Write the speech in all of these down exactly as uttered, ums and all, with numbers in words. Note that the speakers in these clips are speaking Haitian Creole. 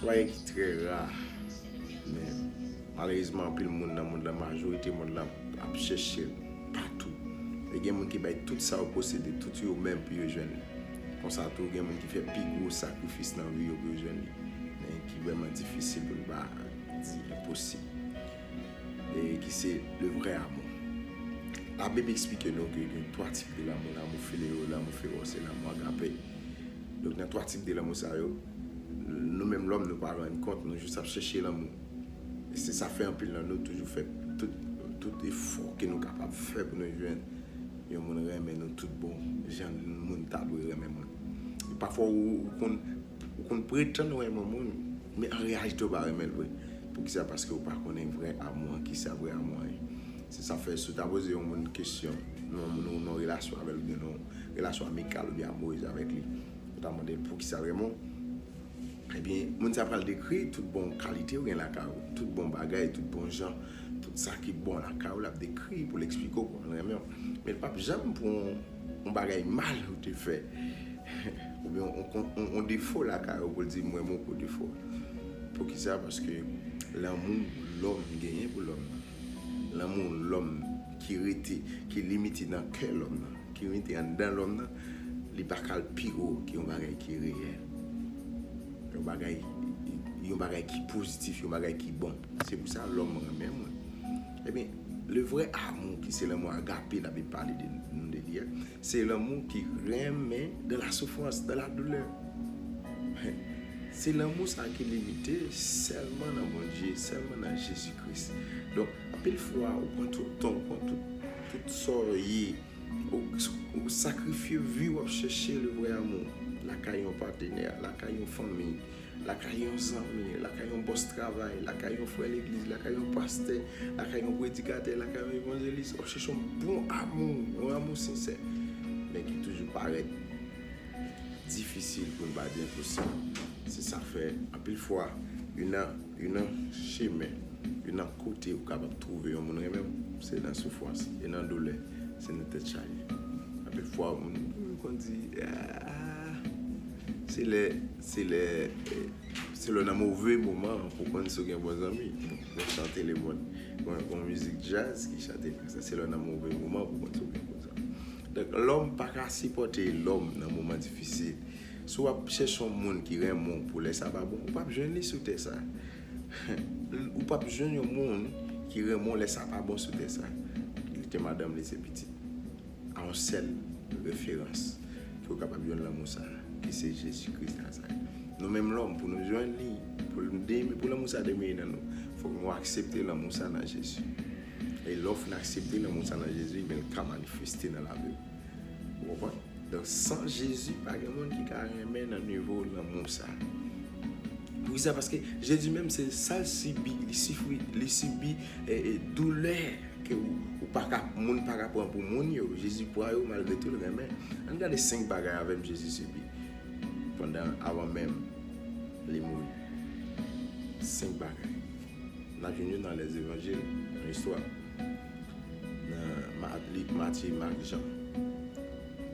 bagay ki trè ra. Men malerezman, anpil moun nan mond lan, majorite mond lan ap chèche l patou. E gen moun ki bay tout sa yo posede, tout yo menm pou yo jwenn li. Konsa tou, gen moun ki fè pi gwo sakrifis nan vi yo pou yo jwenn li. Men ki vrèman difisil pou n pa di enposib. E ki se le vrai amour. Labib eksplike nou ke gen twa tip de lanmou, lanmou fileo, lanmou feroz e lanmou agape. Donk nan twa tip de lanmou sa yo, nou menm lòm nou pa rann kont, nou jis ap chèche lanmou. E se sa fè anpil nan nou toujou fè tout, tout efò ke nou kapab fè pou nou jwenn yon moun renmen nou tout bon, jan moun ta dwe renmen moun. E pafwa ou, ou konn, ou konn pretann ou renmen moun, men an reyalite ou pa renmen l vre. Poukisa? Paske ou pa konnen vrè amou an, kisa vrè amou an ye. Se sa fè, si w ta poze yon moun kesyon, yon moun ou nan relasyon avè l, oubyen nan relasyon amikal oubyen amorez avèk li, ou ta mande l poukisa l renmen w, ebyen, moun sa pral dekri tout bon kalite ou gen lakay ou, tout bon bagay, tout bon jan, tout sa ki bon lakay ou, l ap dekri pou l eksplike w kòman l renmen w. Men l p ap janm pou yon, yon bagay mal ou te fè, oubyen yon, yon, yon, yon defo lakay ou pou l di, "M renmen w pou defo a." Poukisa? Paske lanmou lòm genyen pou lòm nan, lanmou lòm ki rete, ki limite nan kè lòm nan, ki rete anndan lòm nan, li pa ka al pi wo ke yon bagay ki reyèl. Yon bagay, yon bagay ki pozitif, yon bagay ki bon. Se pou sa lòm renmen moun. Ebyen, le vrai amour, ki se lanmou agape, Labib pale de nou de li a, se lanmou ki renmen dans la souffrance, dans la douleur. Se lanmou sa ki limite sèlman nan Bondye, sèlman nan Jezi Kris. Donk, anpil fwa, ou pran tout tan, ou pran tout, tout sa w ye, ou, ou sakrifye vi w ap chèche le vrai amour. Lakay yon patnè, lakay yon fanmi, lakay yon zanmi, lakay yon bòs travay, lakay yon frè legliz, lakay yon pastè, lakay yon predikatè, lakay yon evanjelis, w ap chèche yon bon amou, yon amou sensè, men ki toujou parèt difisil, pou n pa di enposib. Se sa fè, anpil fwa, youn nan, youn nan chemen, youn nan kote ou kapab twouve yon moun renmen w, se nan soufrans e nan doulè, se nan tèt chaje. Anpil fwa, moun, moun konn di, "Ah, se lè, se lè, eh, se lè w nan move moman pou konn si w gen bon zanmi." Mwen chante le mond, yon, yon mizik djaz ki chante konsa, "Se lè w nan move moman pou konn si w gen bon zanmi." Donk, lòm pa ka sipòte lòm nan moman difisil. Si w ap chèche yon moun ki renmen w pou lè sa pa bon, ou p ap jwenn li sou tè sa. Ou p ap jwenn yon moun ki renmen w lè sa pa bon sou tè sa. Li te madanm li, se pitit. A yon sèl referans ke w kapab jwenn lanmou sa, ki se Jezi Kris Nazarèt. Nou menm lòm, pou nou jwenn li, pou l deme-, pou lanmou sa demere nan nou, fòk nou aksepte lanmou sa nan Jezi. E lè w fin aksepte lanmou sa nan Jezi, men l ka manifeste nan lavi w. Ou konprann? Donk, san Jezi, pa gen moun ki ka renmen nan nivo lanmou sa. Poukisa? Paske Jezi menm, se sa l sibi, li sifri, li sibi, e, e, doulè ke ou, ou pa ka, moun pa ka pran pou moun yo. Jezi pran yo malgre tou l renmen. Ann gade senk bagay avè m Jezi sibi pandan, avan menm li mouri. Senk bagay. N ap jwenn yo nan Lèzevanjil, nan istwa. Nan Ma-, Lik, Matye, Mak, Jan.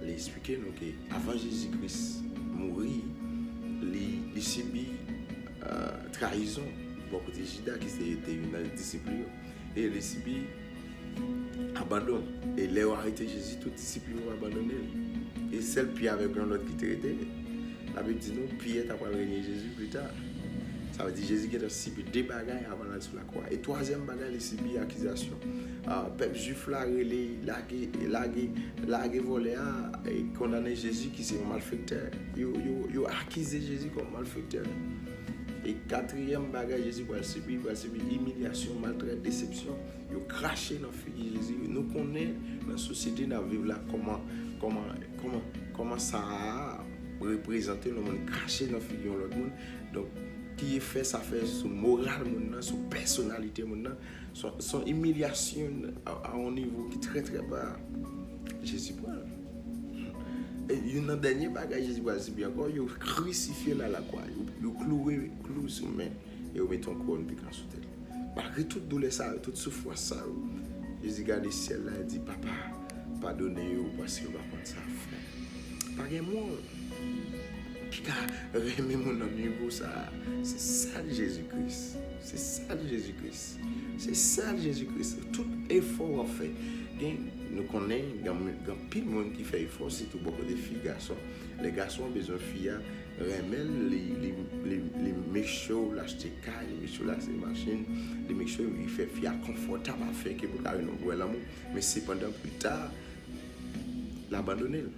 Li eksplike nou ke avan Jezi Kris mouri, li, li sibi, euh, trayizon bò kote Jida, ki se te youn nan disip li yo. E li sibi abandon. E lè yo arete Jezi, tout disip li yo abandone l. E sèl Pyè avèk yon lòt ki te rete. Labib di nou, Pyè ta pral renye Jezi pita. Sa vle di Jezi gentan sibi de bagay avan l al sou lakwa. E twazyèm bagay, li sibi akizasyon. Ah, pèp jwif la rele, lage, lage, lage vòlè a, e kondane Jezi ki se yon malfektè. Yo, yo, yo akize Jezi kòm malfektè. E katriyèm bagay Jezi pral sibi, li pral sibi imilyasyon, maltrèt, desepsyon. Yo krache nan figi Jezi. Nou konnen nan sosyete n ap viv la kòman, kòman, kòman, kòman sa reprezante lè yon moun krache nan figi yon lòt moun. Donk, ki efè sa fè sou moral moun nan, sou pèsonalite moun nan? Se yon, se yon imilyasyon a, a yon nivo ki trè, trè ba. Jezi pran l. E youn nan dènye bagay Jezi pral sibi ankò, yo krisifye l a lakwa, yo, yo kloure klou sou men, e yo mete yon kouwòn pikan sou tèt li. Malgre tout doulè sa yo, tout soufrans sa yo, Jezi gade syèl la, li di, "Papa, padone yo, paske yo pa konn sa y ap fè." Pa gen mo. ki ka renmen moun nan nivo sa a. Se sèl Jezi Kris. Se sèl Jezi Kris. Se sèl Jezi Kris. Tout efò w ap fè. Gen, nou konnen, gen, gen anpil moun ki fè efò, sitou bò kote fi, gason. Lè gason an bezwen fi a, renmen l, li, li, li, li make sure l achte kay, li make sure l achte machin, li make sure li fè fi a konfòtab afin ke pou l ka jwenn yon vrè lanmou. Men sepandan, pita, l abandone l.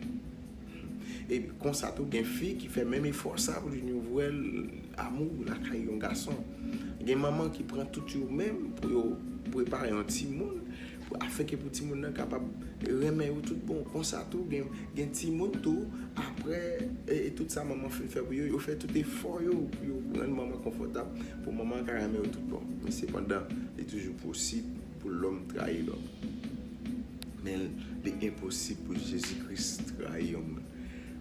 E konsa tou, gen fi ki fè menm efò sa pou jwenn yon vrè amou lakay yon gason. Gen manman ki pran tout yo menm pou yo prepare yon timoun, pou, afin ke pou timoun nan kapab renmen yo tout bon. Konsa tou, gen, gen timoun tou, apre, e, e tout sa manman fin fè pou yo, yo fè tout efò yo pou yo rann manman konfòtab, pou manman ka renmen yo tout bon. Men sepandan, li toujou posib pou lòm trayi lòm. Men li enposib pou Jezi Kris trayi yon moun.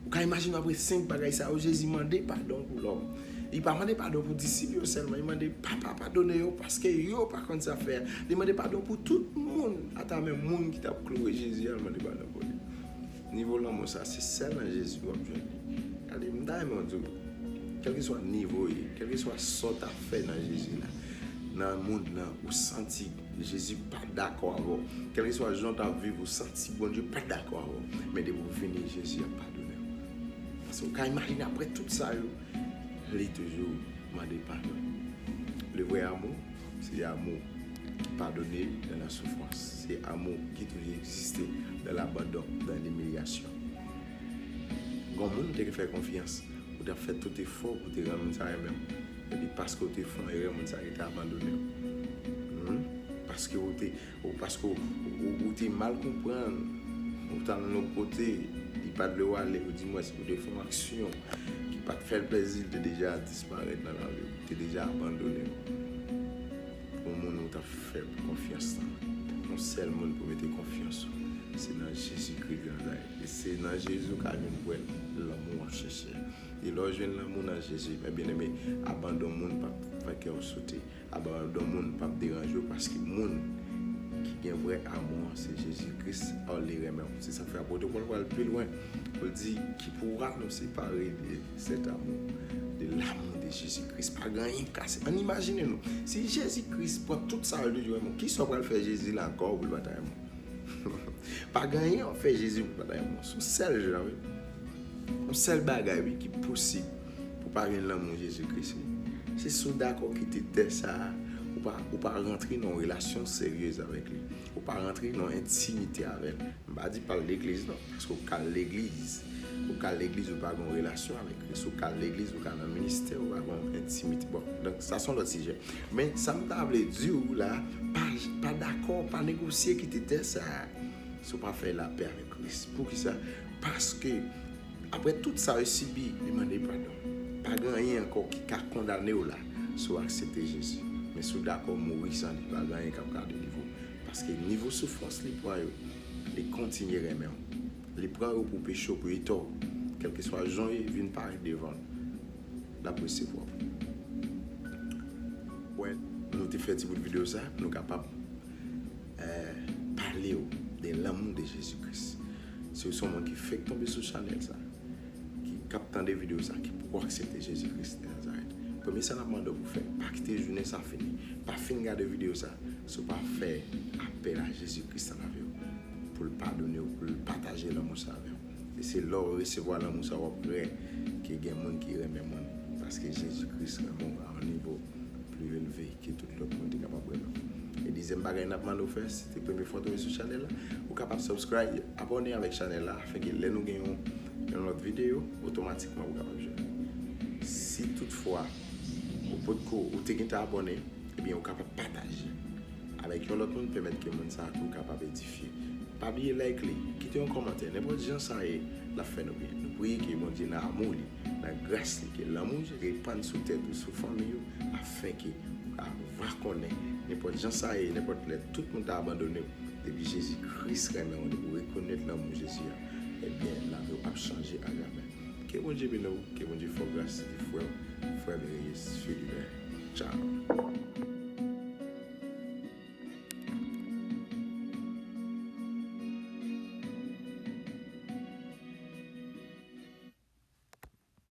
Ou ka imajine apre senk bagay sa yo, Jezi mande padon pou lòm. Li pa mande padon pou disip yo sèlman, li mande Papa padone yo paske yo pa konn sa fè a. Li mande padon pou tout moun, atravè moun ki t ap kloure Jezi a, l mande padon pou li. Nivo lanmou sa, se sèl nan Jezi w ap jwenn li. Gade, m ta renmen w di w, kèlkeswa nivo w ye, kèlkeswa sa w ta fè nan Jezi la, nan mond lan, ou santi Jezi pa dakò avè w. Kèlkeswa jan w t ap viv, ou santi Bondye pa dakò avè w. Men depi w vini, Jezi ap padone w. Paske w ka imajine apre tout sa yo, li toujou mande padon. Le vrai amour, c'est amour qui pardonne dans la souffrance. Se amou ki toujou egziste dans l'abandon, dans l'humiliation. Gon moun ou te fè konfyans, ou t ap fè tout efò pou te rann moun sa renmen w. Epi paske w te fè yon erè, moun sa rete abandone w. Hmm? Paske ou te, ou, paske ou, ou, ou te mal konprann, ou t al nan lòt kote, li pa t vle w ale, ou di mwen, ou te fè yon aksyon ki pa t fè l plezi, li te deja disparèt nan lavi w, li te deja abandone w. Yon moun ou t ap fè konfyans lan. Yon sèl moun pou mete konfyans ou, se nan Jezi Kris de Nazarèt. E se nan Jezi ou ka jwenn vrè lanmou w ap chèche a. E lè w jwenn lanmou nan Jezi, men byeneme, abandon moun p ap fè kè w sote. Abandon moun p ap deranje w paske moun ki gen vrè amou an, se Jezi Kris, al li renmen w. Se sa k fè apot Pòl pral pi lwen pou l di, qui pourra nous séparer de cet amour, de l'amour de Jésus-Christ? Pa gen anyen k ka se. Ann imajine nou, si Jezi Kris pran tout sa yo li renmen w, kisa w pral fè Jezi la ankò pou l pa ta renmen w? Pa gen anyen w ap fè Jezi pou l pa ta renmen w. Se yon sèl jan, wi. Yon sèl bagay, wi, ki posib pou w pa jwenn lanmou Jezi Kris, wi. Se si w dakò kite tè sa a, ou pa, ou pa rantre nan yon relasyon seryez avèk li. Ou pa rantre nan yon entimite avè l. M pa di pa al legliz, non. Paske ou ka al legliz. Ou ka al legliz, ou pa gen yon relasyon avèk Kris. Ou ka al legliz, ou ka nan ministè, ou pa gen yon entimite. Bon, donk, sa se yon lòt sijè. Men, sa m ta vle di w la, pa, pa dakò, pa negosye kite tè sa a. Si w pa fè lapè avèk Kris. Poukisa? Paske, apre tout sa yo sibi, li mande padon. Pa gen anyen ankò ki ka kondane w la, si w aksepte Jezi. Men si w dakò mouri san li, pa gen anyen k ap ka delivre w. Paske nivo soufrans li pran yo, li kontinye renmen w. Li pran yo pou peche w, pou etò w. Kèlkeswa jan w ye, vin parèt devan l. L ap resevwa w. Wè, nou te fè ti bout videyo sa, nou kapab, eh, pale w de lanmou de Jezi Kris. Si w se yon moun ki fèk tonbe sou chanèl sa, ki, k ap tande videyo sa, ki poko aksepte Jezi Kris de Nazarèt, premye sa n ap mande w pou fè, pa kite jounen sa fini. Pa fin gade videyo sa, si w pa fè apèl a Jezi Kris nan lavi w, pou l padone w, pou l pataje lanmou sa avè w. E se lè w resevwa lanmou sa, w ap wè ke gen moun ki renmen moun. Paske Jezi Kris renmen w a yon nivo pli elve ke tout lòt moun te kapab renmen w. E dezyèm bagay n ap mande w fè, si se premye fwa w tonbe sou chanèl la, ou kapab subscribe, abòne avèk chanèl la, afin ke lè nou gen yon, yon lòt videyo, otomatikman ou kapab jwenn. Si toutfwa ou potko, ou te gentan abòne, ebyen, ou kapab pataje avèk yon lòt moun, pèmèt ke moun sa a tou kapab edifye. Pa bliye like li, kite yon kòmantè, nenpòt jan sa ye, l ap fè nou byen. Nou priye ke Bondye nan amou li, nan gras li, ke lanmou repann sou tèt ou, sou fanmi ou, afin ke ou ka va konnen, nenpòt jan sa ye, nenpòt lè tout moun ta abandone w, depi Jezi Kris renmen w, depi w rekonèt lanmou Jezi a, ebyen, lavi w ap chanje a jamè. Ke Bondye beni w, ke Bondye fè w gras, se te frè w, frè Reyes Philibert. Tchao.